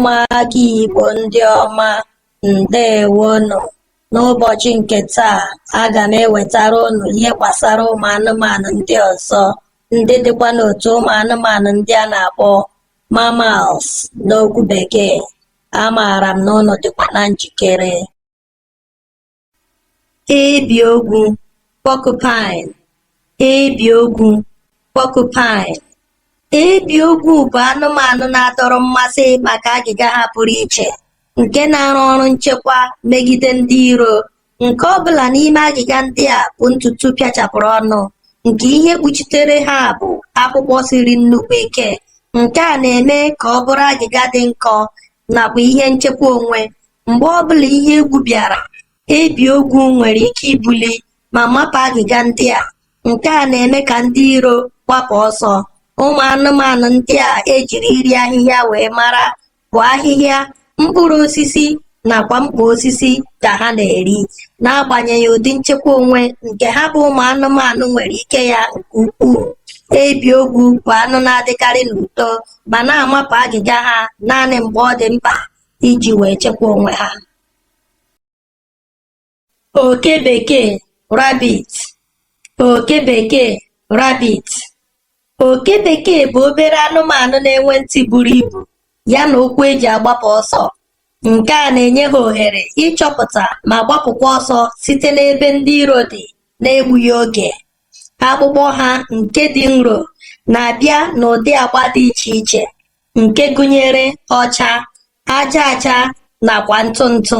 Ụmụaka Igbo ndị ọma, ndewonụ. N'ụbọchị nke taa, aga m ewetara unu ihe gbasara ụmụ anụmanụ ndị ọzọ ndị dịkwa n'otu ụmụ anụmanụ ndị a na-akpọ mammals n'okwu bekee. Amaara m na unu dịkwa na njikere. Ebiogwu, porcupine. Ebiogwu, porcupine. Ebiogwu bụ anụmanụ na-adọrọ mmasị maka agịga ha pụrụ iche nke na-arụ ọrụ nchekwa megide ndị iro. Nke ọ bụla n'ime agịga ndị a bụ ntutu pịachapụrụ ọnụ nke ihe kpuchitere ha bụ akpụkpọ siri nnukwu ike. Nke a na-eme ka ọ bụrụ agịga dị nkọ nakwa ihe nchekwa onwe. Mgbe ọ bụla ihe egwu bịara, ebiogwu nwere ike ibuli ma mapụ agịga ndị a. Nke a na-eme ka ndị iro gbapụ ọsọ. Ụmụ anụmanụ ndị a ejiri iri ahịhịa wee mara bụ ahịhịa, mkpụrụ osisi nakwa mkpo osisi ka ha na-eri. N'agbanyeghị ụdị nchekwa onwe nke ha bụ ụmụ anụmanụ nwere ike ya nke ukwuu. Ebiogwu bụ anụ na-adịkarị n'udo ma na-amapụ agịga ha naanị mgbe ọ dị mkpa iji wee chekwa onwe ha. Oke bekee, rabbit. Oke bekee, rabbit. Oke bekee bụ obere anụmanụ na-enwe ntị buru ibu ya na ụkwụ eji agbapụ ọsọ. Nke a na-enye ha ohere ịchọpụta ma gbapụkwa ọsọ site n'ebe ndị iro dị na-egbughị oge. Akpụkpọ ha nke dị nro na-abịa n'ụdị agba dị iche iche nke gụnyere ọcha, aja aja nakwa ntụ ntụ.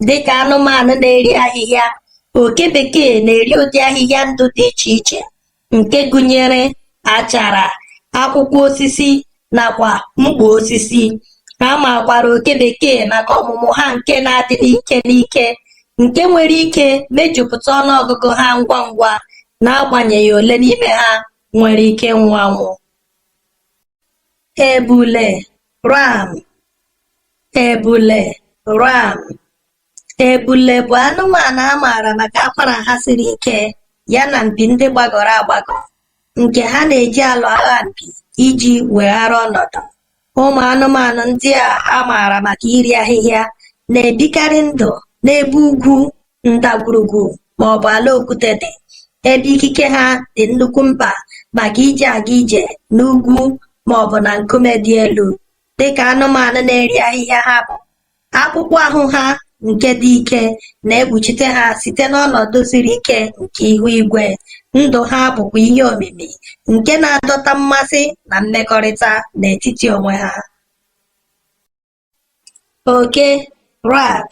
Dịka anụmanụ na-eri ahịhịa, oke bekee na-eri ụdị ahịhịa ndụ dị iche iche nke gụnyere achara, akwụkwọ osisi nakwa mkpo osisi. A makwara oke bekee maka ọmụmụ ha nke na-adị n'ike n'ike nke nwere ike mejupụta ọnụọgụgụ ha ngwa ngwa n'agbanyeghị ole n'ime ha nwere ike ịnwụ anwụ. Ebule, ram. Ebule, ram. Ebule bụ anụmanụ a maara maka akwara ha siri ike ya na mpi ndị gbagọrọ agbagọ nke ha na-eji alụ agha mpi iji weghara ọnọdụ. Ụmụ anụmanụ ndị a a maara maka iri ahịhịa na-ebikarị ndụ n'ebe ugwu, ndagwurugwu ma ọ bụ ala okwute dị, ebe ikike ha dị nnukwu mkpa maka iji aga ije n'ugwu ma ọ bụ na nkume dị elu. Dịka anụmanụ na-eri ahịhịa ha bụ, akpụkpọ ahụ ha nke dị ike na-ekpuchite ha site n'ọnọdụ siri ike nke ihu igwe. Ndụ ha bụkwa ihe omimi nke na-adọta mmasị na mmekọrịta n'etiti onwe ha. Oke, rat.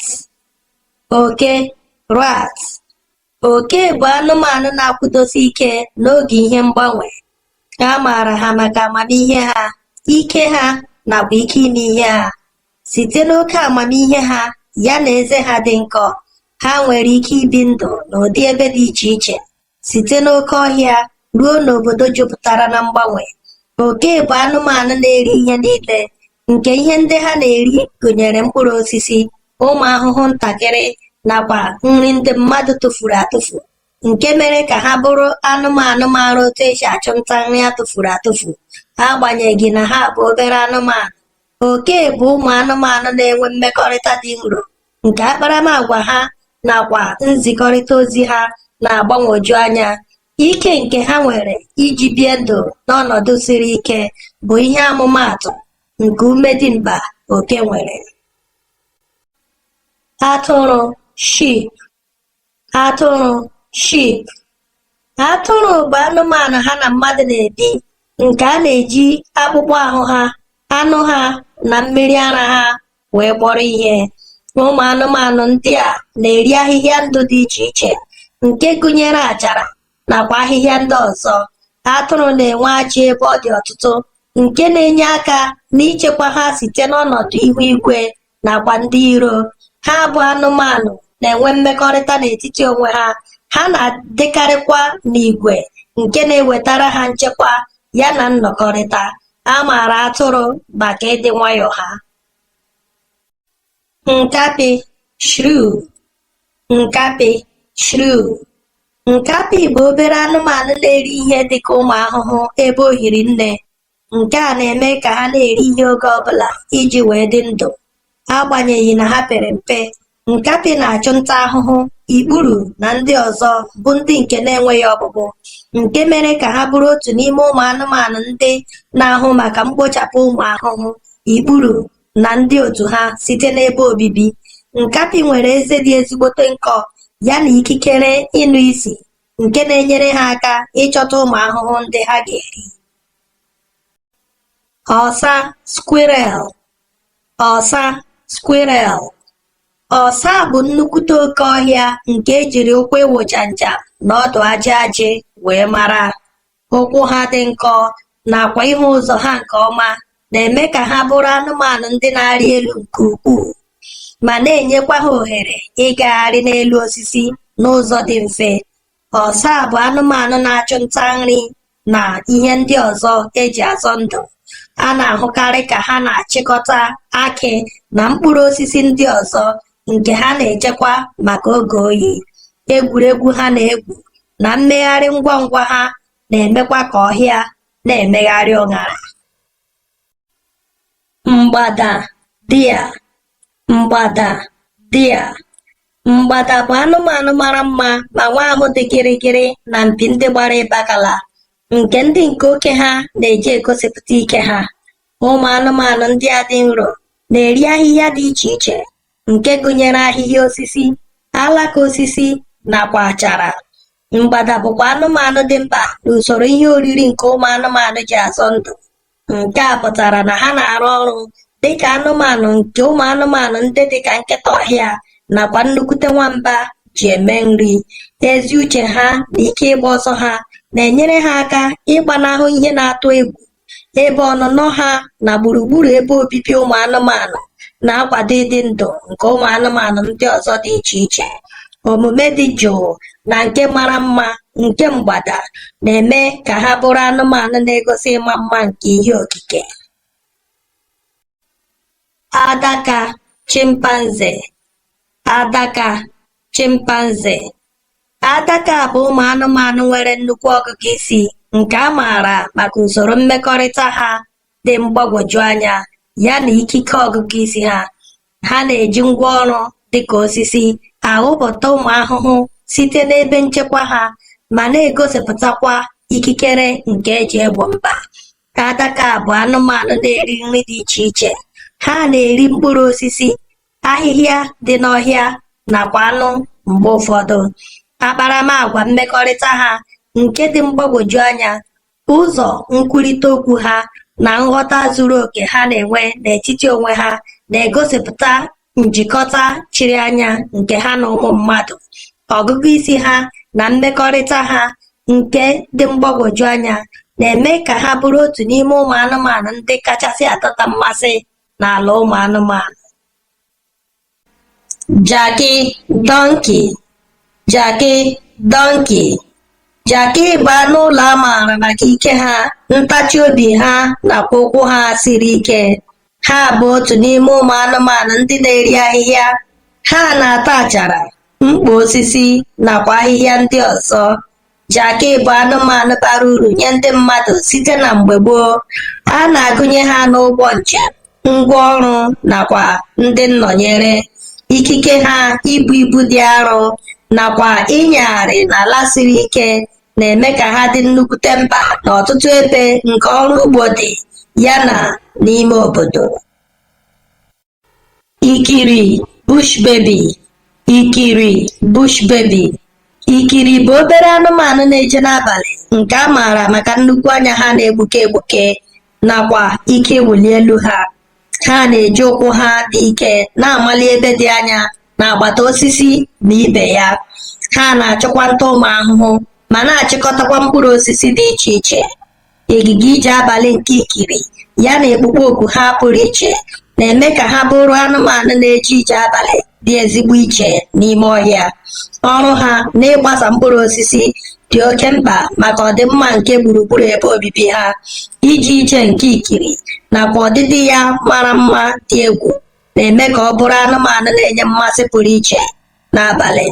Oke, rat. Oke bụ anụmanụ na-akwụdosi ike n'oge ihe mgbanwe. A maara ha maka amamihe ha, ike ha nakwa ike ime ihe ha. Site n'oke amamihe ha ya na eze ha dị nkọ, ha nwere ike ibi ndụ n'ụdị ebe dị iche iche, site n'oke ọhịa ruo n'obodo jupụtara na mgbanwe. Oke bụ anụmanụ na-eri ihe niile, nke ihe ndị ha na-eri gụnyere mkpụrụ osisi, ụmụ ahụhụ ntakịrị nakwa nri ndị mmadụ tụfuru atụfu, nke mere ka ha bụrụ anụmanụ maara otu esi achụ nta nri a tụfuru atụfu, agbanyeghị na ha bụ obere anụmanụ. Oke bụ ụmụ anụmanụ na-enwe mmekọrịta dị nro nke akparamagwa ha nakwa nzikọrịta ozi ha na-agbagwoju anya. Ike nke ha nwere iji bie ndụ n'ọnọdụ siri ike bụ ihe ọmụmaatụ nke ume dimkpa oke nwere. Atụrụ, sheep. Atụrụ, sheep. Atụrụ bụ anụmanụ ha na mmadụ na-ebi nke a na-eji akpụkpọ ahụ ha, anụ ha na mmiri ara ha wee kpọrọ ihe. Ụmụ anụmanụ ndị a na-eri ahịhịa ndụ dị iche iche nke gụnyere achara nakwa ahịhịa ndị ọzọ. Atụrụ na-enwe ajị ebe ọ dị ọtụtụ nke na-enye aka n'ichekwa ha site n'ọnọdụ ihu igwe nakwa ndị iro. Ha bụ anụmanụ na-enwe mmekọrịta n'etiti onwe ha, ha na-adịkarịkwa n'igwe nke na-ewetara ha nchekwa ya na nnọkọrịta. A maara atụrụ maka ịdị nwayọọ ha. Nkapị, shrew. Nkapị, shrew. Nkapị bụ obere anụmanụ na-eri ihe dịka ụmụ ahụhụ ebe o hiri nne. Nke a na-eme ka ha na-eri ihe oge ọbụla iji wee dị ndụ. Agbanyeghị na ha pere mpe, nkapị na-achụ nta ahụhụ, ikpuru na ndị ọzọ bụ ndị nke na-enweghị ọkpụkpụ, nke mere ka ha bụrụ otu n'ime ụmụ anụmanụ ndị na-ahụ maka mkpochapụ ụmụ ahụhụ, ikpuru na ndị otu ha site n'ebe obibi. Nkapị nwere eze dị ezigbote nkọ ya na ikikere ịnụ isi nke na-enyere ha aka ịchọta ụmụ ahụhụ ndị ha ga-eri. Ọsa, squirrel. Ọsa, squirrel. Ọsa bụ nnukwute oke ọhịa nke ejiri ụkwụ ịwụ janjam na ọdụ ajị ajị wee mara. Ụkwụ ha dị nkọ nakwa ịhụ ụzọ ha nke ọma na-eme ka ha bụrụ anụmanụ ndị na-arị elu nke ukwuu, ma na-enyekwa ha ohere ịgagharị n'elu osisi n'ụzọ dị mfe. Ọsa bụ anụmanụ na-achụ nta nri na ihe ndị ọzọ eji azọ ndụ. A na-ahụkarị ka ha na-achịkọta akị na mkpụrụ osisi ndị ọzọ nke ha na-echekwa maka oge oyi. Egwuregwu ha na-egwu na mmegharị ngwa ngwa ha na-emekwa ka ọhịa na-emegharị ụṅara. Mgbada, deer. Mgbada, deer. Mgbada bụ anụmanụ mara mma ma nwee ahụ dị gịrịgịrị na mpi ndị gbara ịbakala nke ndị nke oke ha na-eji egosipụta ike ha. Ụmụ anụmanụ ndị a dị nro na-eri ahịhịa dị iche iche nke gụnyere ahịhịa osisi, alaka osisi nakwa achara. Mgbada bụkwa anụmanụ dị mkpa n'usoro ihe oriri nke ụmụ anụmanụ ji azọ ndụ. Nke a pụtara na ha na-arụ ọrụ dịka anụmanụ nke ụmụ anụmanụ ndị dịka nkịta ọhịa nakwa nnukwute nwamba ji eme nri. Ezi uche ha na ike ịgba ọsọ ha na-enyere ha aka ịgbanahụ ihe na-atụ egwu, ebe ọnụnọ ha na gburugburu ebe obibi ụmụ anụmanụ na-akwado ịdị ndụ nke ụmụ anụmanụ ndị ọzọ dị iche iche. Omume dị jụụ na nke mara mma nke mgbada na-eme ka ha bụrụ anụmanụ na-egosi ịma mma nke ihe okike. Adaka, chimpanzee. Adaka, chimpanzee. Adaka bụ ụmụ anụmanụ nwere nnukwu ọgụgụ isi nke a maara maka usoro mmekọrịta ha dị mgbagwoju anya ya na ikike ọgụgụ isi ha. Ha na-eji ngwa ọrụ dịka osisi aghụpụta ụmụ ahụhụ site n'ebe nchekwa ha ma na-egosipụtakwa ikikere nke eji egbo mkpa. Adaka bụ anụmanụ na-eri nri dị iche iche. Ha na-eri mkpụrụ osisi, ahịhịa dị n'ọhịa nakwa anụ mgbe ụfọdụ. Akparamagwa mmekọrịta ha nke dị mgbagwoju anya, ụzọ nkwurịta okwu ha na nghọta zuru oke ha na-enwe n'etiti onwe ha na-egosipụta njikọta chiri anya nke ha na ụmụ mmadụ. Ọgụgụ isi ha na mmekọrịta ha nke dị mgbagwoju anya na-eme ka ha bụrụ otu n'ime ụmụ anụmanụ ndị kachasị adọta mmasị n'ala ụmụ anụmanụ. Jakị, donkey. Jakị, donkey. Jakị bụ anụ ụlọ a maara maka ike ha, ntachi obi ha nakwa ụkwụ ha siri ike. Ha bụ otu n'ime ụmụ anụmanụ ndị na-eri ahịhịa. Ha na-ata achara, mkpo osisi nakwa ahịhịa ndị ọzọ. Jakị bụ anụmanụ bara uru nye ndị mmadụ site na mgbe gboo. A na-agụnye ha n'ụgbọ njem, ngwa ọrụ nakwa ndị nnọnyere. Ikike ha ibu ibu dị arọ nakwa ịnyagharị n'ala siri ike na-eme ka ha dị nnukwute mkpa n'ọtụtụ ebe nke ọrụ ugbo dị yana n'ime obodo. Ikiri, bush baby. Ikiri, bush baby. Ikiri bụ obere anụmanụ na-eje n'abalị nke a maara maka nnukwu anya ha na-egbuke egbuke nakwa ike ịwụli elu ha. Ha na-eji ụkwụ ha dị ike na-amali ebe dị anya n'agbata osisi na ibe ya. Ha na-achụkwa nta ụmụ ahụhụ ma na-achịkọtakwa mkpụrụ osisi dị iche iche. Ịgịga ije abalị nke ikiri ya na ịkpụkpọ oku ha pụrụ iche na-eme ka ha bụrụ anụmanụ na-eje ije abalị dị ezigbo iche n'ime ọhịa. Ọrụ ha n'ịgbasa mkpụrụ osisi dị oke mkpa maka ọdịmma nke gburugburu ebe obibi ha. Ije ije nke ikiri nakwa ọdịdị ya mara mma dị egwu na-eme ka ọ bụrụ anụmanụ na-enye mmasị pụrụ iche n'abalị.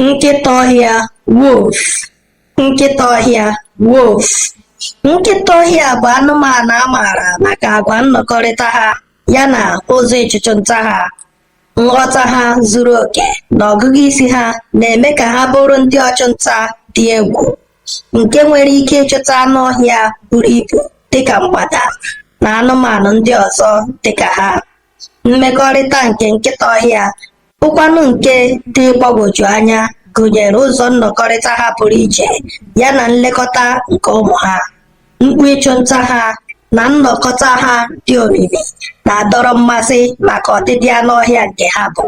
Nkịta ọhịa, wolf. Nkịta ọhịa, wolf. Nkịta ọhịa bụ anụmanụ a maara maka àgwà nnọkọrịta ha yana ụzọ ịchụ nta ha. Nghọta ha zuru oke na ọgụgụ isi ha na-eme ka ha bụrụ ndị ọchụnta dị egwu, nke nwere ike ịchụta anụ ọhịa buru ibu dịka mgbada na anụmanụ ndị ọzọ dịka ha. Mmekọrịta nke nkịta ọhịa bụkwanụ nke dị mgbagwoju anya gụnyere ụzọ nnọkọrịta ha pụrụ iche yana nlekọta nke ụmụ ha. Mkpu ịchụ nta ha na nnọkọta ha dị omimi na-adọrọ mmasị maka ọdịdị anụ ọhịa nke ha bụ.